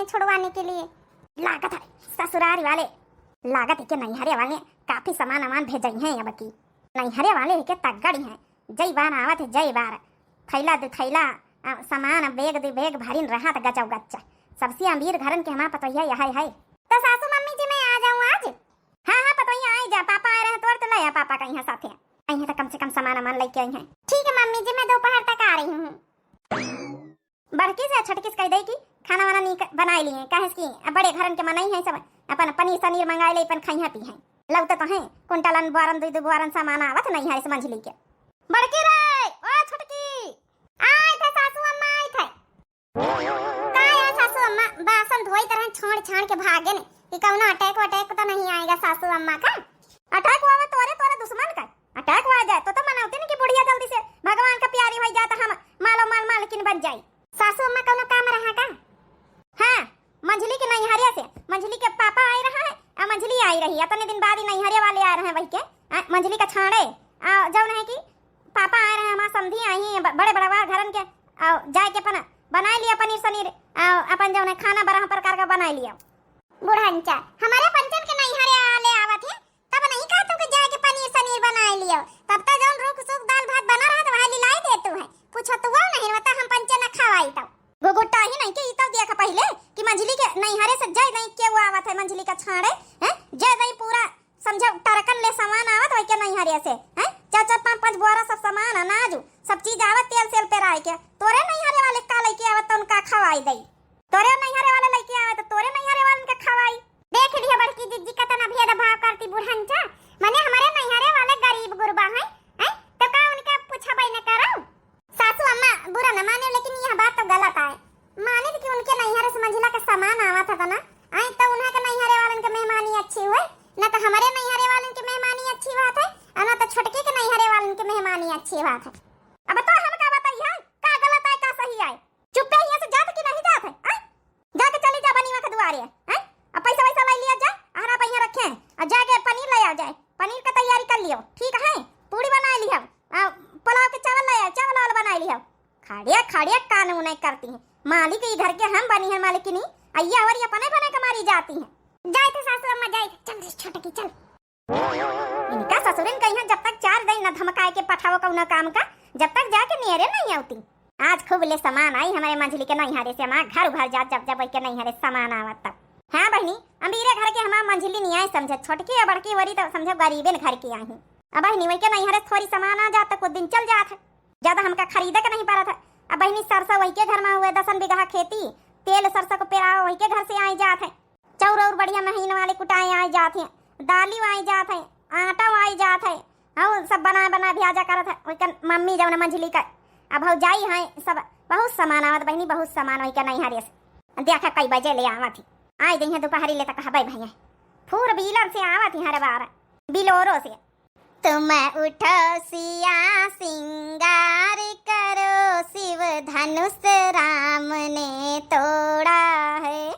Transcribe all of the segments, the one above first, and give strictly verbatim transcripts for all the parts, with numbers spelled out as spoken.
छुड़वाने के लिए। लागत है ससुरारी वाले, लागत है कि नैहरे वाले काफी सामान वामान भेजइहैं अबकी। नैहरे वाले है के तगड़ी हैं, जई बार आवत है, जई बार। थैला दे थैला, आ, सामान, बैग दे बैग भरिन रहत गचौ गच्चा। सबसे अमीर घरन के हमार पतोहिया यहै है। तो सासू मम्मी जी, मैं आ जाऊँ आज? हाँ, हाँ, पतोहिया, आई जा, पापा आए रहे तोर, तो ले आ पापा का यहाँ साथे। आई हैं तो कम से कम सामान वामान लेके आई हैं। ठीक है मम्मी जी, मैं दोपहर तक आ रही हूँ। बड़की से छोटकी से कह दे कि खाना वाना नीक बनाए लिए, काहे से कि अब बड़े घरन के मनई हैं सब, अपन पनीर सनीर मंगाए ले, अपन खइहा पीहा। लौटे तो हैं कुंटलन बुआरन, दुई दुई बुआरन सामान आवत नैहरे से मंझली के। बड़की रे, ओ छोटकी। आए थे सासू अम्मा, आए थे। का है सासू अम्मा, बासन धोई तरह छोड़ छाड़ के भागे ने कि कौनो अटैक वटैक तो नहीं आएगा सासू अम्मा का? अटैक हुआ तोरे, तोरे दुश्मन का अटैक हुआ जाए तो, तो मनौती नहीं कि बुढ़िया जल्दी से भगवान का प्यारी हो जाए तो हम मालो माल मालकिन बन जाए। सासू अम्मा कौनो काम रहा का? हाँ, मंझली के नैहरे से, मंझली के पापा आए रहा है, आ मंझली आई रही, इतने दिन बाद ही नैहरे वाले आ रहे हैं वही के, आ, मंझली का छाड़े, आ, जौन है कि पापा आए रहे, हमार समधी आई हैं, ब-, बड़े बड़वा घरन के, आ, जाए के अपन बनाए लिया पनीर सनीर, आ, अपन जौन है खाना बारह प्रकार का बनाए लिया। बुढ़ंचा, हमारे पंचन के नैहरे वाले आवत है, तब नहीं कहा तू के जाए के पनीर सनीर बनाए लियो, तब तो जौन रूख सूख दाल भात बना रहा तो वह लिलाई दे तू है, पूछो तू नहीं बता हम पंचन न खवाई तब। गुगुट्टा ही नहीं के ई तब देखा पहिले कि मंझली के नैहरे से जय दई केहू आवत है, मंझली का छाड़े, हैं? जय दई पूरा समझो टरकन ले सामान आवत वही के नैहरे से, हैं? चार चार पाँच पाँच बोरा सब सामान अनाज सब चीज आवत तेल सेल पेराए के, तोरे नैहरे वाले का लेके आवत तो उनका खवाई दई, तोरे नैहरे वाले लेके आवत तो तोरे नैहरे वालन के खवाई। देख लिया बड़की जिज्जी कतना भेदभाव करती बुढ़ंचा, मने हमारे नैहरे वाले गरीब गुरबा हैं, हैं? तो का उनके पूछबे न करो? सासू अम्मा बुरा न माने, लेकिन यह बात तो गलत आए। मानित कि उनके नैहरे से मंझला का सामान आवत है ना, आए तो उन्हें के नैहरे वालन के मेहमानी अच्छी हुए, न तो हमारे नैहरे वालन के मेहमानी अच्छी बात है, और न तो छोटके के नैहरे वालन के मेहमानी अच्छी बात है। अब तो हम का बताई है, का गलत आए, का सही आए? चुप्पे हियां से जात कि नहीं जात है, आए? जाके चली जा बनीवा के दुआरे, हैं? अब पैसा वैसा ले लिया जाए, अहरा पहिया रखे, और जाके पनीर ले आओ जाए, पनीर का तैयारी कर लियो, ठीक है? पूड़ी बना लियो, आ, पुलाव के चावल ले आओ, चावल वावल बना लियो। खड़िया खड़िया कानून नहीं करती हैं, मालिक ई घर के हम बनी हैं मालिकिनी, अइया और ये अपने बने के मारी जाती हैं। जाए थे सासू अम्मा, जाए थे, चल रे छोटकी चल। इनका ससुरन कहीं जब तक चार दिन न धमकाए के पठाओ कौनो काम का, जब तक जाके नियरे नहीं आवती। आज खूब ले सामान आई हमारे मंझली के नैहरे से, हमार घर भर जात जब जब के नैहरे सामान आवत तब। हाँ बहिनी, अमीरे घर के हमार मंझली नहीं आए समझे, छोटकी या बड़की वरी तो समझो गरीबेन घर की आई। अब बहिनी वही के नैहरे थोड़ी सामान आ जात तो कुछ दिन चल जात है, ज्यादा हमका खरीदे के नहीं पड़त है। अब बहिनी सरसों वही के घर में हुए, दसन बीघा खेती, तेल सरसों को पेरावा वही के घर से आई जात है। चाउर और बढ़िया महीन वाले कुटाए आई जात हैं, दाली आई जात है, आटा आई जात है, और सब बनाए बनाए भ्याजा करत है। ओकर मम्मी जौन मंझली का अब भौजाई हैं, सब बहुत सामान आवत बहिनी, बहुत सामान वही के नैहरे से। देखा कई बजे ले आवत ही, आई जइहे दोपहरी ले तक कहबे भैया। फोर व्हीलर से आवत ही हर बार, बिलोरो से। तुम उठो सिया सिंगार करो, शिव धनुष राम ने तोड़ा है।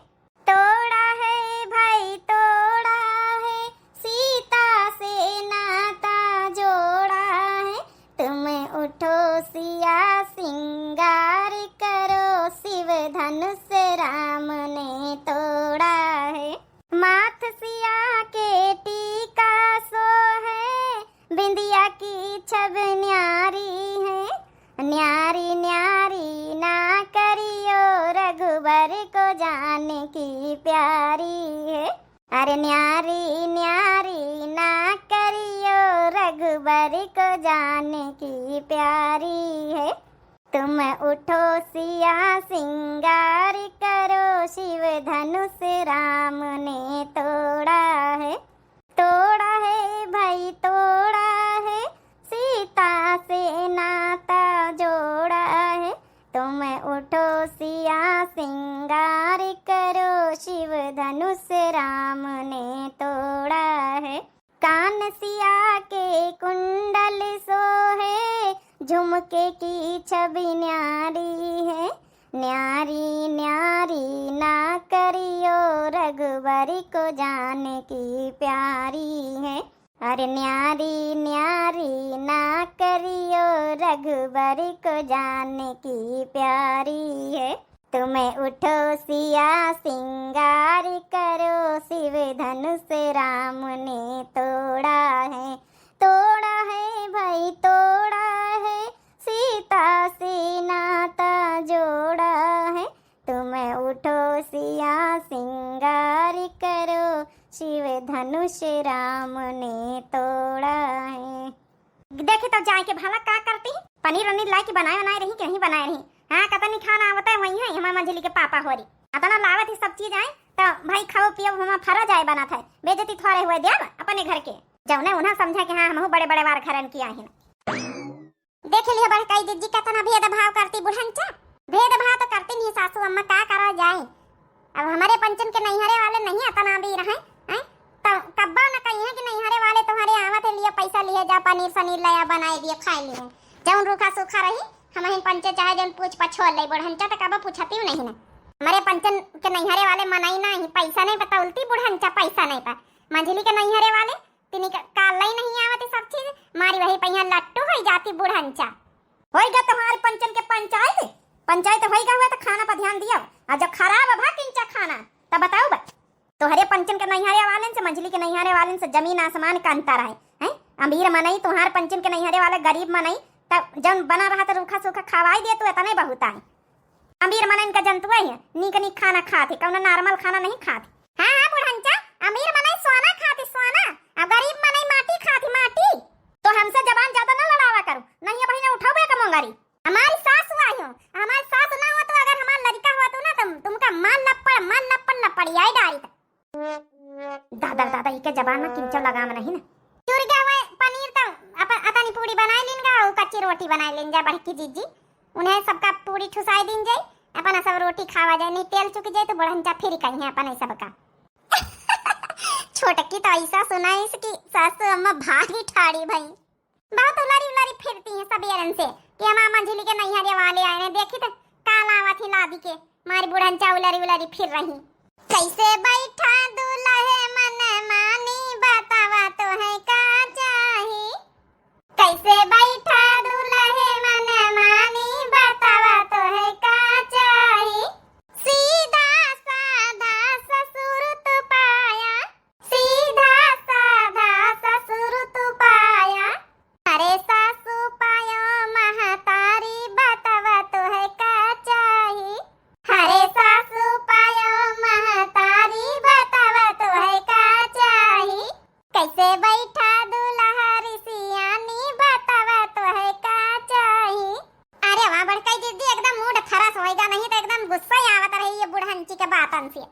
तोड़ा है भाई तोड़ा है, सीता से नाता जोड़ा है। तुम उठो सिया सिंगार करो, शिव धनुष राम ने तोड़ा है। माथ सिया के टीका सोहे, बिंदिया की छब न्यारी है। न्यारी न्यारी ना करियो, रघुबर को जानकी प्यारी है। अरे न्यारी न्यारी ना करियो, रघुबर को जानकी प्यारी है। तुम उठो सिया सिंगार करो, शिव धनुष राम ने तोड़ा है। तोड़ा है भाई तोड़ा है, सीता से नाता जोड़ा है। तुम उठो सिया सिंगार करो, शिव धनुष राम ने तोड़ा है। कान सिया के कुंडल सोहे, झुमके की छवि न्यारी है। न्यारी न्यारी ना करियो, रघुबर को जानकी प्यारी है। अरे न्यारी न्यारी ना करियो, रघुबर को जानकी प्यारी है। तुम उठो सिया सिंगार करो, शिव धनुष राम ने तोड़ा है, तोड़ा है भाई, तोड़ा है, सीता से नाता जोड़ा है। तुम उठो सिया सिंगार करो, शिव धनुष राम ने तोड़ा है। देखी तब जाए के भला का करती। पनीर वनीर लाए के बनाए बनाए रही कि नहीं बनाए रही। हाँ, कतनी खाना आवत है वही है, हमार मंझली के पापा होरी। अतना लावत ही सब चीज आए, तो भाई खाओ पियो, हमार फरा जाए बनत है। बेइज्जती थोड़े हुए देब अपने घर के। जौने उन्हें समझा कि हाँ, हमहू बड़े बड़े वार घरन की आहिन। देख लिया बड़काई दीदी, कतना भेदभाव करती बुढ़नचा। भेदभाव तो करती नहीं सासू अम्मा, का करा जाए। अब हमरे पंचन के नैहरे वाले नहीं अतना भी रहे, हैं? तो कब्बो न कही है कि नैहरे वाले तुम्हारे आवत है, लिए पैसा लिए जा, पनीर सनीर लाया, बनाए दिए, खाए लिए। जौन रूखा सूखा रही, हम ही पंचे चाहे जौन पूछ पछोल ले, बुढ़नचा तो कब्बो पूछती नहीं ना। हमरे पंचन के नैहरे वाले मनई नहीं, पैसा नहीं पता, उल्टी बुढ़नचा पैसा नहीं पा। मंझली के नैहरे वाले तिनी का काल ही नहीं आवत सब चीज, मारी वही पहिया लट्टू होई जाती बुढ़नचा। होई गा तुम्हारे पंचन के पंचायत, पंचायत होई गा हुआ तो खाना पर ध्यान दियो। आ जब खराब भा किंचा खाना, तब बताओ बा। तोहरे पंचन के नैहरे वालन से, मंझली के नैहरे वालन से जमीन आसमान का अंतर है, हैं? अमीर मनई तुम्हारे पंचन के नैहरे वाले गरीब मनई, तब जौन बना रहा तो रूखा सूखा खवाई दे तू, इतने बहुत है। अमीर मनइन का जनतुआ है, नीक नीक खाना खात है, कौनो normal खाना नहीं खात। हाँ, हाँ, बुढ़नचा, अमीर मनई सोना खात है, सोना, अब गरीब मनई माटी खात है, माटी। तो हमसे जबान ज्यादा ना लड़ावा करो, नहीं अब ही ना उठाओ बे का मोंगारी। हमारी सास हुआ हो, हमारी सास ना हो तो अगर हमार लड़का हुआ तो ना, तुम, तुमका मार लपड़, मार लपड़, लपड़ियाई डारी था। दादा, दादा, इके जबान में किंचो लगाम नहीं ना। चुर गया हुआ पनीर तो अपन अतनी पूड़ी बनाए लीन गा, और कच्ची रोटी बनाए लीन जा बड़की जीजी। उन्हें सबका पूड़ी ठुसाई दीन जाई, अपन सब रोटी खावा जाए, नहीं तेल चुक जाए तो बुढ़नचा फिर कहीं अपन सबका। छोटकी तो ऐसा सुनाइस कि सासू अम्मा भारी ठाड़ी भई। बहुत उलरी उलरी फिरती हैं सबेरन से कि हमार मंझली के नैहरे वाले आए हैं, देखी तो काल आवत ही लादी के, मारी बुढ़नचा उलरी उलरी फिर रही। कैसे बैठा दुलहे मन मानी, बतावा तो है का चाही। कैसे बैठा दुलहे मन मानी, बतावा तो है का चाही। सीधा साधा ससुर तू पाया, सीधा साधा ससुर तू पाया। अरे सासू पायो महतारी, बतावा तो है का चाही। अरे सासू पायो महतारी, बतावा तो है का चाही। कैसे बैठा दुलहा री सियानी, बतावा तो है का चाही। अरे वाह बड़काई दीदी, एकदम mood fresh होएगा, नहीं तो एकदम गुस्सा ही आवत रही ये बुढ़ंची के बातन से।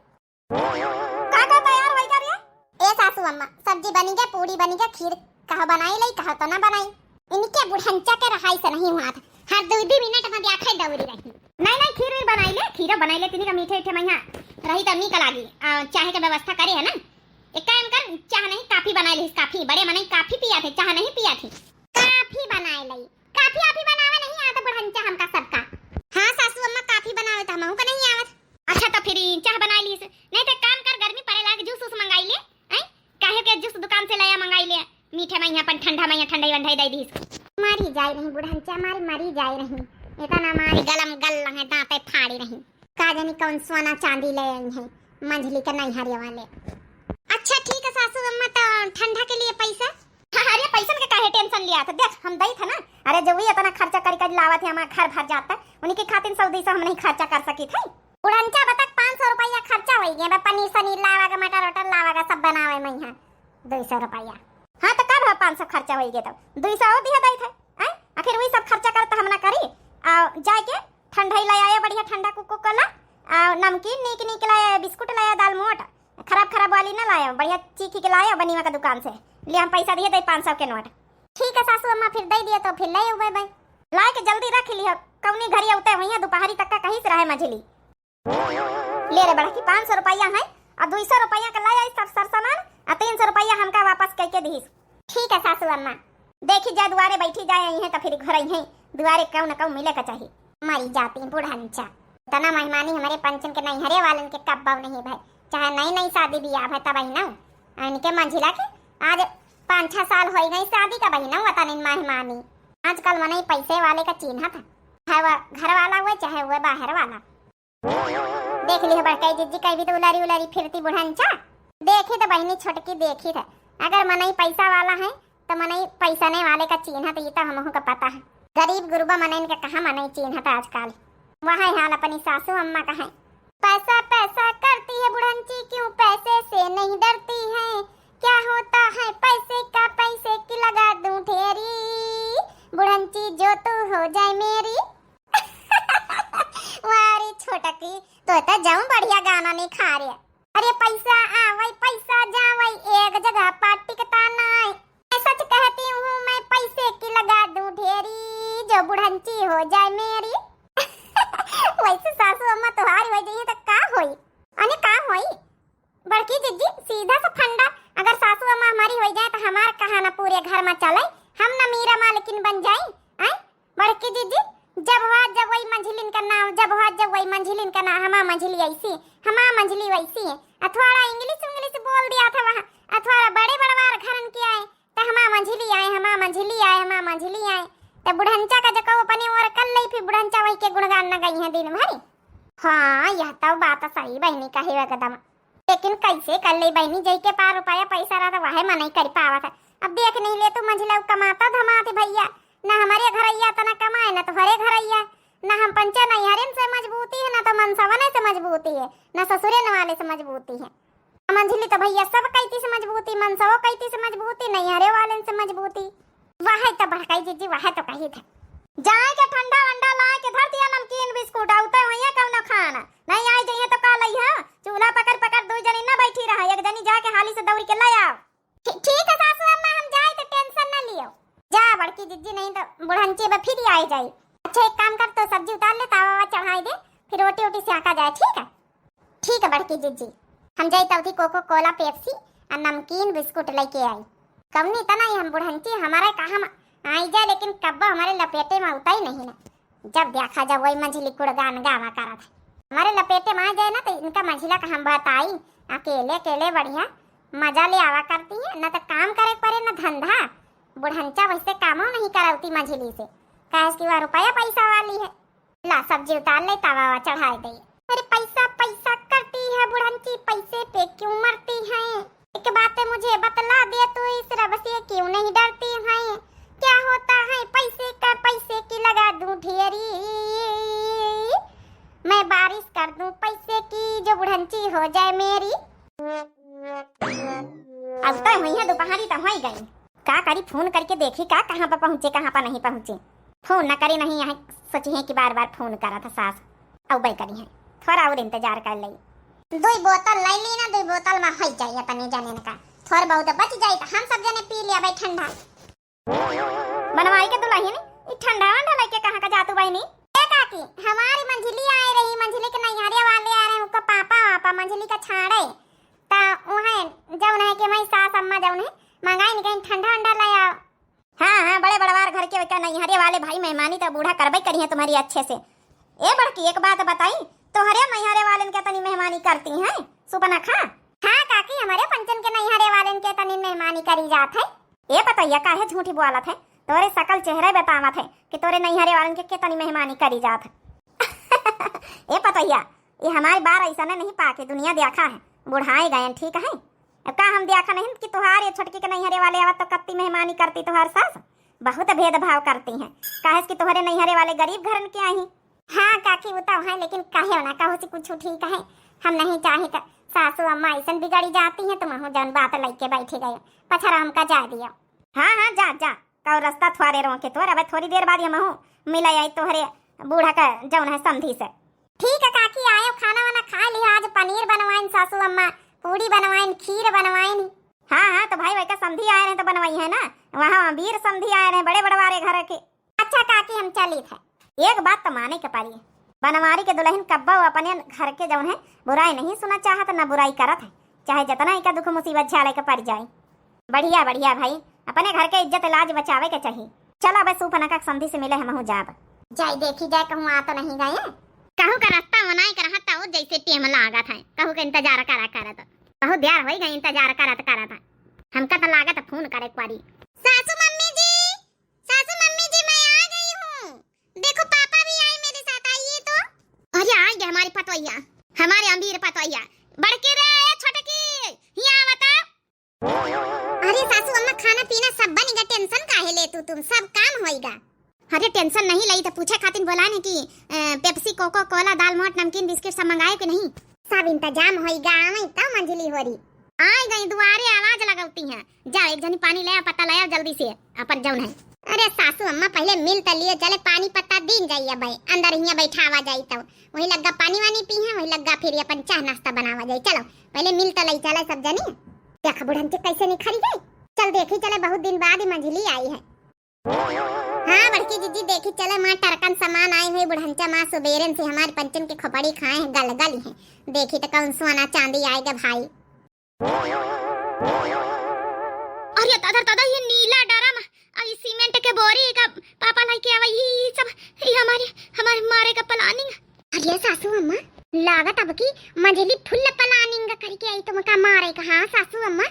का का तैयार होई कर रे? ए सासू अम्मा, सब्जी बनी गे, पूड़ी बनी गे, खीर कहो बनाई लई, कहो तो ना बनाई। इनके बुढ़ंचा के रहाई से नहीं हुआ था, हर दो दो मिनट में ब्याखे दौरी रही। नहीं नहीं, खीर वीर बनाई ले, खीरो बनाई ले, तिनी का मीठे मीठे मैया रही तो नीक लागी। आ, चाहे के व्यवस्था करे है ना, एक काम कर, चाह नहीं काफी बनाई ले, काफी बड़े मनई काफी पिया थे, चाह नहीं पिया थे। काफी बनाए लई, काफी आपी बनावे नहीं आता बुढ़ंचा हमका सबका। हाँ सासू अम्मा, काफी बनावे तो हमहू का नहीं आवत। अच्छा तो फिर चाह बनाई लीस, नहीं तो काम कर, गर्मी पड़े लाग, जूस वूस मंगाई ले, हैं? काहे के जूस दुकान से लाया मंगाई ले, मीठे में यहाँ अपन ठंडा में यहाँ ठंडाई वंडाई दे दीस। मारी जाए नहीं बुढ़ंचा, मारी मारी जाए नहीं, इतना मारी गलम गल है, दांते फाड़ी नहीं। का जानी कौन सोना चांदी ले आई है मंझली के नैहरे वाले। अच्छा ठीक है सासू अम्मा, तो ठंडा के लिए पैसा? हाँ, अरे पैसन के काहे tension लिया था, देख हम दई था ना। अरे जो भी इतना खर्चा करी करी लावत है, हमारा घर भर जाता, उन्हीं के खातिर सौ दो सौ हम नहीं खर्चा कर सकी थे। उड़नचा बतक पाँच सौ रुपया खर्चा होई गया बा, पनीर सनीर लावा गा, मटर वटर लावा गा, सब बनावे में यहाँ दो सौ रुपया। हाँ तो का भा पाँच सौ खर्चा होई गया, तब दो सौ और दिया दई थे, हैं? आखिर वही सब खर्चा करता हम ना करी। आ जाके ठंडाई ले आया, बढ़िया ठंडा Coca Cola, आ नमकीन नीक नीक लाया, बिस्कुट लाया, दाल मोट, खराब खराब वाली ना लाया, बढ़िया चीखी के लाया बनीवा का दुकान से। ले हम पैसा दिए दे पाँच सौ के नोट। ठीक है सासू अम्मा, फिर दे दिए तो फिर ले उबे बे। लाए के जल्दी रख लिया, कौनी घरी अउते हुई है, दोपहरी तक का कहीं से रहे मझली। ले रे बड़की, पाँच सौ रुपया है और दो सौ रुपया का लाया सब सर सामान और तीन सौ रुपया हमका वापस करके दीस। ठीक है सासू अम्मा। देखी जाए दुआरे बैठी जाए आई हैं तो फिर घर आई हैं, दुआरे कहूँ न कहूँ मिले का चाही। मरी जाती बुढ़ंचा, इतना मेहमानी हमारे पंचन के नैहरे वालन के कब्बो नहीं भय, चाहे नई नई शादी बियाह भय तब आई ना। इनके मंझिला के आज पाँच छह साल होई गई शादी का बहिना, वतन इन मेहमानी। आजकल मनई पैसे वाले का चिन्हत है, चाहे वह घर वाला हुए चाहे वह बाहर वाला। देख लिह बड़काई जिज्जी, कई भी तो उलारी उलारी फिरती बुढ़ंचा। देखी तो बहिनी छोटकी, देखी थे, अगर मनई पैसा वाला है तो मनई पैसने वाले का चीन्हत, ई तो हमहू का पता है। गरीब गुरबा मनइन के कहाँ मनई चीन्हत आजकल। वह हाल अपनी सासू अम्मा का है। पैसा पैसा करती है बुढ़ंची, क्यों पैसे से नहीं डरती है? क्या होता है पैसे का, पैसे की लगा दूं ढेरी, बुढ़ंची जो तू हो जाए मेरी। वाह रे छोटकी, तो तो जऊं बढ़िया गाना निखारे। अरे पैसा आवै, पैसा जावै, एक जगह पा टिकता नाय। मैं सच कहती हूँ, मैं पैसे की लगा दूं ढेरी, जो बुढ़ंची हो जाए मेरी। वैसे सासू अम्मा तोहारी हो जाइए तो का होई? अने का होई? बड़की जिज्जी, सीधा सा फंडा, अगर सासू अम्मा हमारी हो जाए तो हमार कहा ना पूरे घर में चले, हम ना मीरा मालकिन बन जाए। आय बड़की जिज्जी, जब हुआ जब वही मंझिलिन का नाम, जब हुआ जब वही मंझिलिन का नाम, हमा मंझिली ऐसी, हमा मंझिली वैसी है। अथवारा इंग्लिश उंग्लिश बोल दिया था वहाँ, अथवारा बड़े बड़वार घरन के आए, त हमा मंझिली आए, हमा मंझिली आए, हमा मंझिली आए। त बुढ़ंचा का जको अपने ओर कर लई, फिर बुढ़ंचा वही के गुणगान न गई है दिन भरी। हाँ, यह तो बात सही बहिनी कहे एकदम। लेकिन कैसे कर ले बहिनी, जई के पार रुपया पैसा रहत वहे मनई कर पावत है। अब देख नहीं ले तू मंझिला कमाता धमात भैया, ना हमारे घरैया तना कमाए, ना तोहरे घरैया, ना हम पंचे नैहरिन से मजबूती है, ना तो मनसवने से मजबूती है, ना ससुरे न वाले से मजबूती है। मंझिली तो भैया सब कैती से मजबूती, मनसवो कैती से मजबूती, नैहरे वाले से मजबूती। वह तो बड़काई जिज्जी, वह तो कही थे। जाए के ठंडा वंडा लाए के धर दिया, नमकीन बिस्कुट, आउते हुइया कौनो खाना। नहीं आई जइहे तो का लइहा? चूल्हा पकड़ पकड़ दो जनी ना बैठी रहा, एक जनी जाके हाली से दौड़ के ले आओ। ठी-, ठीक है सासू अम्मा, हम जाए तो tension ना लियो। जा बड़की जिज्जी, नहीं तो बुढ़ंची बा फिर आई जाई। अच्छा एक काम कर, तो सब्जी उतार ले, तावा वावा चढ़ाई दे, फिर रोटी ओटी सेंका जाए, ठीक है? ठीक है बड़की जिज्जी, हम जाई तौथी कोको कोला, पेप्सी आ नमकीन बिस्कुट लेके आई। कौनी तना ही हम बुढ़ंची, हमारा कहाँ म-, आई जाए, लेकिन कब्बो हमारे लपेटे में उताई नहीं ना। जब देखा जब वही मंझिली कुड़गान गावा करत है। हमारे लपेटे में आ जाए ना तो इनका मंझिला का हम बताई, अकेले अकेले बढ़िया मजा ले आवा करती है, ना तो काम करे पड़े ना धंधा। बुढ़ंचा वैसे कामो नहीं करौती मंझिली से, काहे कि वह रुपया पैसा वाली है। ला सब्जी उतार ले, तावा वावा चढ़ाए दे। अरे पैसा पैसा करती है बुढ़ंची, पैसे पे क्यों मरती है? एक बात मुझे बतला दे, तू इस रब से क्यों नहीं डरती है? क्या होता है पैसे का, पैसे की लगा दूं ढेरी, मैं बारिश कर दूं पैसे की, जो बुढ़ंची हो जाए मेरी। अब तो हुई है दोपहरी तो हुई गई। का करी, फोन करके देखी का, कहाँ पर पहुँचे, कहाँ पर नहीं पहुँचे। फोन न करे नहीं, यहाँ सोची है कि बार बार फोन करा था सास। अब बै करी है, थोड़ा और इंतजार कर ले। दुई बोतल ले ली ना, दुई बोतल में हो जाए तनी जने का, थोड़ा बहुत बच जाए तो हम सब जने पी लिया भाई ठंडा। बनवाई के दुल्हन, ई ठंडा वंडा लेके कहाँ का जातू बहिनी? ए काकी, हमारी मंझिली आए रही, मंझिली के नैहरे वाले आ रहे हैं, उनका पापा वापा मंझिली का छाड़े, ता उहे जौन है कि हमारी सास अम्मा जौन है, मंगाई नहीं कहीं ठंडा वंडा ले आओ। हाँ, हाँ, बड़े बड़वार घर के का नैहरे वाले भाई मेहमानी तो बूढ़ा करबे करी है तुम्हारी अच्छे से। ए बड़की, एक बात बताई, तोहरे नैहरे वालन के तनी मेहमानी करती हैं, सुपना खा। हाँ काकी, हमारे पंचन के नैहरे वालन के तनी मेहमानी करी जात है। ए पतैया, काहे झूठी बोलत है? तोरे सकल चेहरा बतावत है कि तोरे नैहरे वालन के, के तनी मेहमानी करी जात है। ए पतैया, ये हमारी बार ऐसा नहीं पाके दुनिया देखा है, बुढ़ाए गए, ठीक है? अब का हम देखा नहीं कि तुहार ये छोटकी के नैहरे वाले आवत तो कत्ती मेहमानी करती तुहार सास? बहुत भेदभाव करती हैं, काहे कि तुहरे नैहरे वाले गरीब घरन के आई। हाँ काकी, वो तो है, लेकिन कहे ना कहो से कुछ ठीक है, हम नहीं चाहे तो सासू अम्मा ऐसन बिगड़ी जाती हैं, तुम हूँ जौन बात लेके बैठी गए, पछरा हमका जा दिया। हाँ, हाँ, जा, जा, कौ रास्ता थोड़े रोके तोर, अब थोड़ी देर बाद हमहू मिले आई तोहरे बूढ़ा का जौन है समधी से। ठीक है काकी, आयो खाना वाना खा लिया, आज पनीर बनवाइन सासू अम्मा, पूड़ी बनवाइन, खीर बनवाइन। हाँ, हाँ, तो भाई वही का समधी आए रहे तो बनवाई है ना, वहाँ वीर समधी आए रहे बड़े बड़वारे घर के। अच्छा काकी, हम चली थे। एक बात तो माने के पड़ी, बनवारी के दुल्हन कब्बो अपने घर के जौन है बुराई नहीं सुना चाहत, न बुराई करत है, चाहे जितना इका दुख मुसीबत झेले के पड़ जाए। बढ़िया, बढ़िया भाई, अपने घर के इज्जत लाज बचावे के चाहिए। चला बस सूपनका समधी से मिले हमहू जाब। जाई देखी जाए, कहूँ आ तो नहीं गए। कहूँ का रास्ता बनाए के रहत तो जैसे टेम लागत है, कहूँ के इंतजार करा करत। बहुत देर हो गई इंतजार करत करत। हमका तो लागत फोन करे के पड़ी। सासू मम्मी जी, सासू मम्मी जी, मैं आ गई हूँ। देखो पापा भी आए मेरे साथ, आइए तो। अरे आ हमारी पतोहिया, हमारे अमीर पतोहिया। बड़की रे, ए छोटकी, हियाँ आवता। अरे सासू अम्मा, खाना पीना सब बन गया, tension काहे ले तू, तुम सब काम होइगा। अरे tension नहीं लई तो पूछे खातिर बोलाए न कि, अ, Pepsi, Coca Cola, दाल मोट, नमकीन, बिस्किट सब मंगाए कि नहीं? सब इंतजाम होइगा, आवई तब मंझली होरी। आए गई दुआरे आवाज लगौती हैं, जाओ एक जनी पानी ले आओ, पत्ता ले आओ जल्दी से अपन जौन है। अरे सासू अम्मा, पहले मिल त लिए चले, पानी पत्ता दीन जाई, अब अंदर हियाँ बैठावा जाई तब। वही लग्गा पानी वानी पी हैं, वही लग्गा फिर अपन चाह नाश्ता बनावा जाई। चलो पहले मिल त लई चले सब जनी। देख बुढ़ंची कैसे निखरी गई। चल देखी चले, बहुत दिन बाद ही मंझली आई है। हाँ बड़की जिज्जी, देखी चले माँ टरकन समान आई हुई बुढ़ंचा माँ, सुबेरन से हमारे पंचन के खोपड़ी खाए हैं, गल गल हैं। देखी तो कौन सोना चांदी आएगा भाई। अरे दादा, दादा, ये नीला ड्रम और ये सीमेंट के बोरी का पापा लेके आवा, ये सब, ये हमारे, हमारे मारे का planning। अरे सासू अम्मा, लागत अब की मंझली full planning करके आई तुमका मारे का। हाँ सासू अम्मा।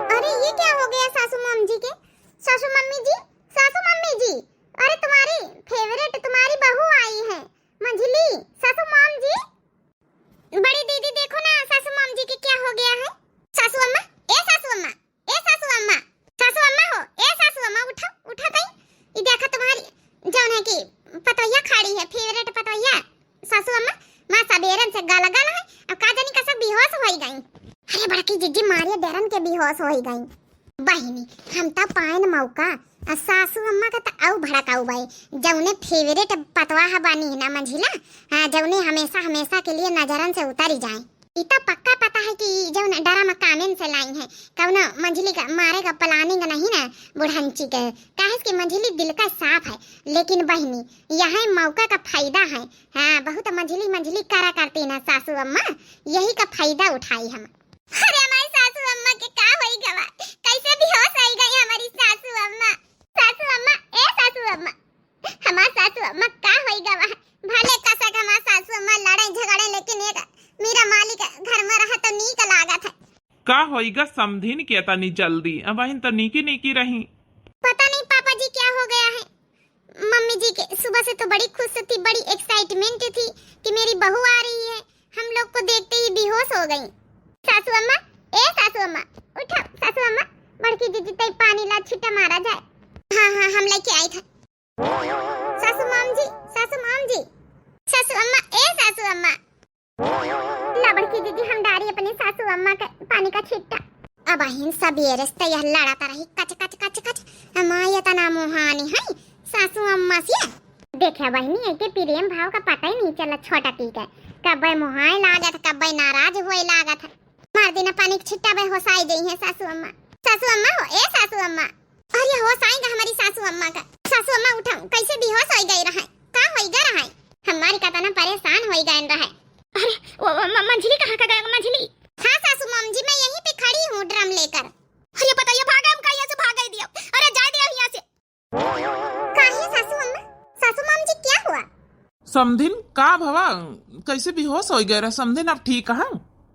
अरे ये क्या हो गया सासू मॉम जी के? सासू मम्मी जी, सासू मम्मी जी, अरे तुम्हारी favourite तुम्हारी बहू आई है मंझली। सासू मॉम जी, बड़ी दीदी देखो ना सासू मॉम जी के क्या हो गया है। सासू अम्मा, ए सासू अम्मा, ए सासू अम्मा, सासू अम्मा हो, ए सासू अम्मा उठो, उठो तई। ई देखा तुम्हारी जौन है कि पतोहिया खड़ी है, favourite पतोहिया। सासू अम्मा, माँ सबेरन से गल गल है, अब का जानी कसा बेहोश होई गई। अरे बड़की जिज्जी मारे डरन के बेहोश होई गई। बहिनी, हम त पाएन मौका, आ सासू अम्मा का त अउ भड़काऊ बाई, जौने favourite पतवा है बानी ना मंझिला, हाँ, जौने हमेशा हमेशा के लिए नजरन से उतरी जाए। ई त पक्का पता है कि ई जौन ड्रम कामेन से लाई है, कौनो मंझली का मारे का planning नहीं ना बुढ़ंची के, काहे कि मंझली दिल का साफ है। लेकिन बहिनी, यह मौका का फायदा है, हाँ, बहुत मंझली मंझली करा करती ना सासू अम्मा, यही का फायदा उठाई हम। अरे हमारी सासू अम्मा के का होई गवा, कैसे बेहोश होई गई हमारी सासू अम्मा। सासू अम्मा, ए सासू अम्मा, हमार सासू अम्मा का होई गवा है? भले कसक हमार सासू अम्मा लड़े झगड़े, लेकिन एक मेरा मालिक घर में रहा तो नीक लागत है। का होई गा समधिन के तनी जल्दी, अबहिन तो नीकी नीकी रही। पता नहीं पापा जी क्या हो गया है। मम्मी जी के सुबह से तो बड़ी खुश थी, बड़ी excitement थी कि मेरी बहू आ रही है, हम लोग को देखते ही बेहोश हो गई। सासू अम्मा, ए सासू अम्मा, उठो सासू अम्मा, बड़की दीदी तई पानी ला, छिट्टा मारा जाए। हाँ हाँ, हम लेके आई था। सासू माम जी, सासू माम जी, सासू अम्मा, ए सासू अम्मा। ला बड़की दीदी, हम डारी अपनी सासू अम्मा के पानी का छिट्टा। अबहिन सबेरे से यह लड़त रही, कच कच कच कच। अम्मा, ये तना मोहानी है सासू अम्मा से। देखा बहिनी, एके प्रेम भाव का पता ही नहीं चला छोटकी के, कब्बे मोहाए लागत, कब्बे नाराज होए लागत है। मार देना पानी के छिट्टा बे होसाई गई है सासू अम्मा। सासू अम्मा हो, ए सासू अम्मा। अरे होसाई गा हमारी सासू अम्मा का। सासू अम्मा उठाओ, कैसे बेहोश होई गई रहे, का होई गा रहे? हमारी का तना परेशान होई गए रहे। अरे वो, वो म-, मंझली कहाँ का गए मंझली? हाँ सासू माम जी, मैं यहीं पे खड़ी हूँ ड्रम लेकर। अरे पता ये भागा, हम कहिया से भाग गई दिया। अरे जाए दिया यहाँ से। काहे सासू अम्मा? सासू माम जी क्या हुआ? समधिन का भवा, कैसे बेहोश हो गए रहे समधिन, अब ठीक है?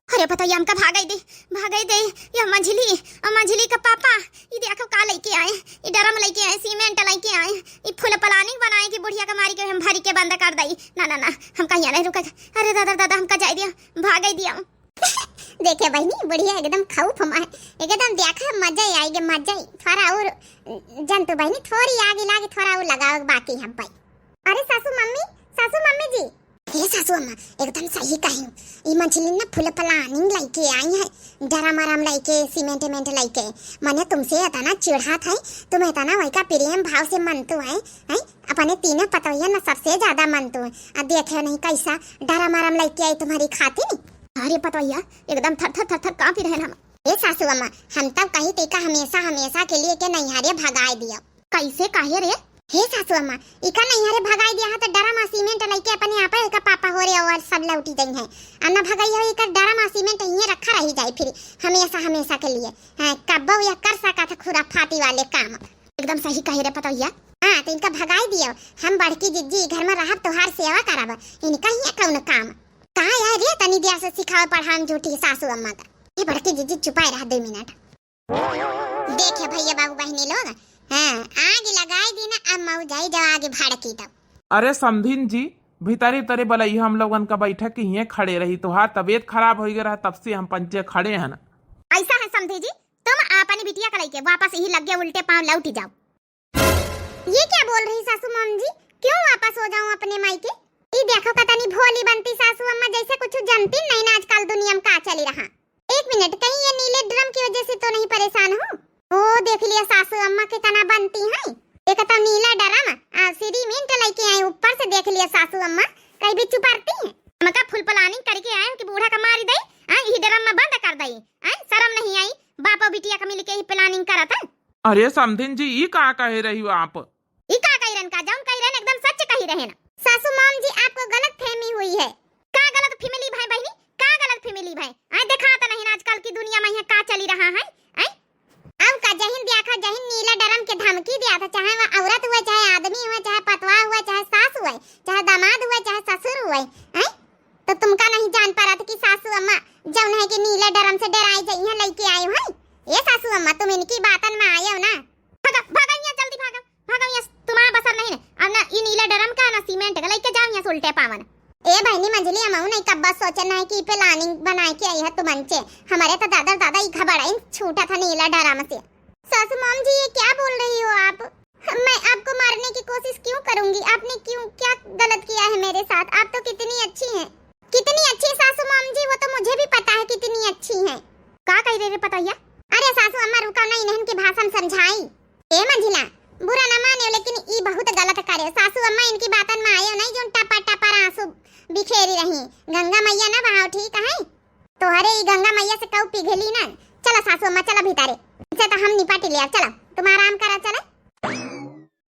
अरे पता ये हमका भागई दे, भागई दे, ये मंझली, और मंझली का पापा, ये देखो का लेके आए, ये ड्रम लेके आए, सीमेंट लेके आए, ये फुल planning बनाए कि बुढ़िया का मारी के हम भरी के बंद कर दई। ना ना ना, हम कहीं नहीं रुका। अरे दादा दादा, हमका जाए दिया, भागई दिया। देखे बहिनी, बुढ़िया एकदम खौफ में है, एकदम देखा मजा ही आएगी, मजा ही। थोड़ा और जंतु बहिनी, थोड़ी आगे लागे, थोड़ा और लगाओ बाकी हम भाई। अरे सासू मम्मी, सासू मम्मी जी। हे सासू अम्मा, एकदम सही कही। ई मंझली ना फुल planning लेके आई है, ड्रम अरम लेके, सीमेंट वेमेंट लेके। मने तुमसे इतना चिढ़ात है, तुम इतना वही का प्रेम भाव से मनतू है, हैं? अपने तीनों पतोहिया ना सबसे ज्यादा मनतू है। अब देखे नहीं कैसा ड्रम अरम लेके आई तुम्हारी खातिर। अरे पतोहिया, एकदम थर थर थर थर कांपी रहन हम। ए सासू अम्मा, हम तब कही थे का हमेशा हमेशा के लिए के नैहरे भगाए दिया। कैसे, काहे रे? हे सासू अम्मा, इका नैहरे भगाई दिया है तो ड्रम आ सीमेंट लेके अपने आप इका पापा हो रे और सब लौटी गई है। आ ना भगाई हो, इका ड्रम आ सीमेंट यहीं रखा रही जाए फिर हमेशा हमेशा के लिए। हाँ, कब्बो या कर सका था खुराफाती वाले काम। एकदम सही कहे रे पतोहिया। हाँ, तो इनका भगाई दियो। हम बड़की जिज्जी घर में रहब, तोहार सेवा करब। इनका ही कौन काम? कहाँ यार रे, तनी दिया से सिखावे पढ़ावे में झूठी सासू अम्मा का। ये बड़की जिज्जी चुपाए रह दो मिनट। देखे भैया बाबू बहिनी लोग, हाँ, आग लगाई दी ना, अब मऊ जाई जब आगे भड़की तब। अरे समधिन जी, भीतरे तरे बलैया हम लोगन का बैठक के हिये खड़े रही, तोहार तबीयत खराब होइ गए रहा, तब से हम पंचे खड़े हैं ना। ऐसा है समधी जी, तुम अपनी बिटिया का लइके वापस यही लगे उल्टे पाँव लौट जाओ। ये क्या बोल रही सासू मॉम जी, क्यों वापस हो जाऊं अपने मायके? ई देखो कतनी भोली बनती सासू अम्मा, जैसे कुछ जानती नहीं ना आजकल दुनिया में का चली रहा। एक मिनट, कहीं ये नीले ड्रम की वजह से तो नहीं परेशान हो? ओ, देख लिया सासू अम्मा कितना बनती हैं। एक तो नीला ड्रम, आ, सीमेंट लेके आई, ऊपर से देख लिया सासू अम्मा, कहीं भी चुपरती हैं। हमका फुल प्लानिंग करके आए हैं कि बूढ़ा का मारी दे, आ, यही ड्रम में बंद कर दे। आ, शर्म नहीं आई, बाप और बिटिया का मिलके ही प्लानिंग करत है। अरे समधिन जी, ई का कहे रही हो आप? ई का कही रहन का? जौन कही रहन एकदम सच कही रहन। सासू मॉम जी, आपको गलत फहमी हुई है। का गलत फहमी भई बहिनी? का गलत फहमी भई? आए देखा तो नहीं आजकल की दुनिया में यहाँ का चली रहा है? आए? अब का जहिन दिया खा, जहिन नीला ड्रम के धमकी दिया था, चाहे वह औरत हुए, चाहे आदमी हुए, चाहे पतवा हुए, चाहे सास हुए, चाहे दामाद हुए, चाहे ससुर हुए, आए? तो तुमका नहीं जान पड़ा था कि सासू अम्मा जौन है कि नीला ड्रम से डराई जइहैं लइके आए हैं? ये सासू अम्मा, तुम इनकी बातन में आए हो ना? भागा, भागा यहाँ, जल्दी भागा, भागा यहाँ, तुम्हारा बसर नहीं है। अब ना ई नीला ड्रम का ना सीमेंट का लइके जाओ यहाँ से उल्टे पावन। ए बहिनी मंझली, हमहू नहीं कब्बा सोचन है कि प्लानिंग बनाए के आई है तुमन से। हमारे तो दादा दादा ई घबराइन छूटा था नीला ड्रम से। सासू मॉम जी, ये क्या बोल रही हो आप? मैं आपको मारने की कोशिश क्यों करूंगी? आपने क्यों, क्या गलत किया है मेरे साथ? आप तो कितनी अच्छी हैं। कितनी अच्छी सासू मॉम जी, वो तो मुझे भी पता है कितनी अच्छी हैं। का कही रहे रे पतोहिया? अरे सासू अम्मा रुका ना, इन्हन की भाषा में समझाई। ए मंझिला, बुरा ना माने लेकिन ई बहुत गलत करे। सासू अम्मा इनकी बातन में आयो नहीं, जोन टपर टपर आंसू बिखेरी रही। गंगा मैया ना बहाओ, ठीक है? तोहरे ई गंगा मैया से कहू पिघली ना। चला सासू अम्मा, चला भीतरे। इनसे तो हम निपट लिया। चला, तुम आराम करा, चला।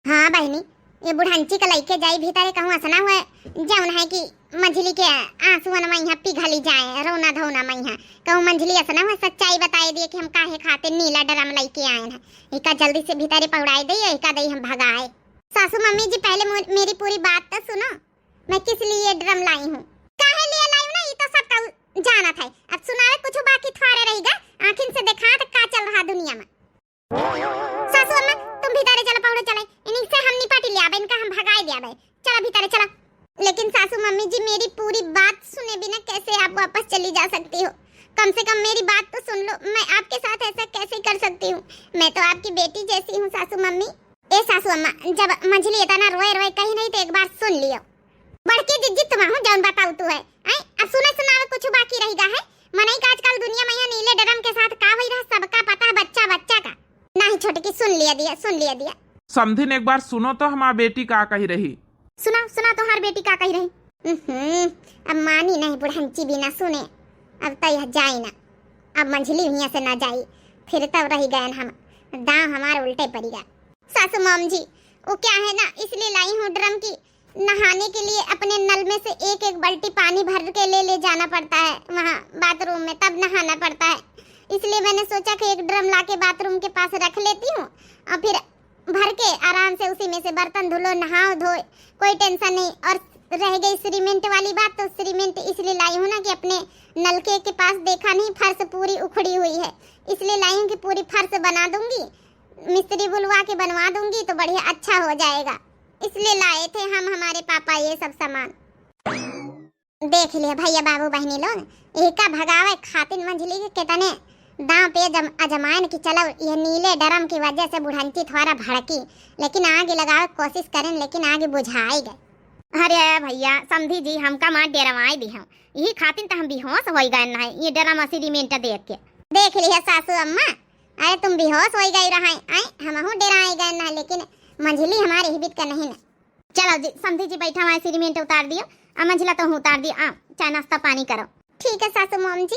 हाँ बहिनी, ये बुढ़ंची का लइके जाई भीतरे, कहूँ असना हुए जौन है कि मंझली के आंसुअन में यहाँ पिघली जाए, रोना धोना में यहाँ। कहूँ मंझली असना हुए सच्चाई बताए दिए कि हम काहे खातिर नीला ड्रम लइके आए हैं। इका जल्दी से भीतरे पहुँचाई दे, इका दे हम भगाए। सासू मम्मी जी, पहले मु-, मेरी पूरी बात तो सुनो, मैं किस लिए ड्रम लाई हूँ, काहे लिए लाई हूँ ना, ये तो सब कहू जानत है। अब सुनावे कुछ बाकी थोड़े रहिगा, आँखिन से देखा तो का चल रहा दुनिया में। सासू अम्मा, तुम भीतरे चलो, पहुड़े चले, इनसे हम निपट लिया बे, इनका हम भगाए दिया बे। चला भीतरे चला। लेकिन सासू मम्मी जी, मेरी पूरी बात सुने बिना कैसे आप वापस चली जा सकती हो? कम से कम मेरी बात तो सुन लो, मैं आपके साथ ऐसा कैसे कर सकती हूँ? मैं तो आपकी बेटी जैसी हूँ सासू मम्मी। ए सासू अम्मा, जब मंझली इतना रोए रोए कही नहीं तो एक बार सुन लियो। बड़की जिज्जी तुम हूँ जौन बताऊ तू है। आय, अब सुने सुनावे कुछ बाकी रहिगा है। मनई का आजकल दुनिया में यहाँ नीले ड्रम के साथ का होई रहा, सबका पता है, बच्चा बच्चा का। नहीं छोटकी, सुन लिया दिया, सुन लिया दिया। समधिन, एक बार सुनो तो हमार बेटी का कही रही। सुना, सुना तोहार बेटी का कही रही। हम्म, अब मानी नहीं बुढ़ंची भी ना सुने। अब तो यह जाई ना, अब मंझली हियाँ से ना जाई, फिर तब रही गयन हम, दांव हमार उल्टे पड़ी गया। सासू मॉम जी, वो क्या है ना, इसलिए लाई हूँ ड्रम की नहाने के लिए अपने नल में से एक एक बाल्टी पानी भर के ले, ले जाना पड़ता है वहाँ बाथरूम में, तब नहाना पड़ता है। इसलिए मैंने सोचा कि एक ड्रम लाके बाथरूम के पास रख लेती हूँ और फिर भर के आराम से उसी में से बर्तन धुलो, नहाओ धोए, कोई टेंशन नहीं। और रह गई सीमेंट वाली बात, तो सीमेंट इसलिए लाई हूँ ना कि अपने नलके के पास देखा नहीं, फर्श पूरी उखड़ी हुई है, इसलिए लाई हूँ कि पूरी फर्श बना दूंगी, मिस्त्री बुलवा के बनवा दूंगी तो बढ़िया अच्छा हो जाएगा। इसलिए लाए थे हम, हमारे पापा, ये सब सामान। देख लिया भैया, बाबू, बहिनी लोग, एका भगावे खातिर मंझली के कितने दांव पे जम-, अजमायन कि चलो ये नीले ड्रम की वजह से बुढ़ंची थोड़ा भड़की, लेकिन आग लगावे कोशिश करें, लेकिन आग बुझाई गए। अरे भैया, समधी जी, हमका मार डेरवाए दी हम, यही खातिर तो हम बेहोश हो गए ना, ये ड्रम सीमेंट देख के। देख लिया सासू अम्मा, अरे तुम बेहोश हो गई रहा, आए हमहू डेराए गए ना, लेकिन मंझली हमारे हिबित का नहीं ना। चलो जी, समधी जी बैठा हुआ है, सीमेंट उतार दियो, आ मंझला तो उतार दियो, आ चाय नाश्ता पानी करो। ठीक है सासू मॉम जी।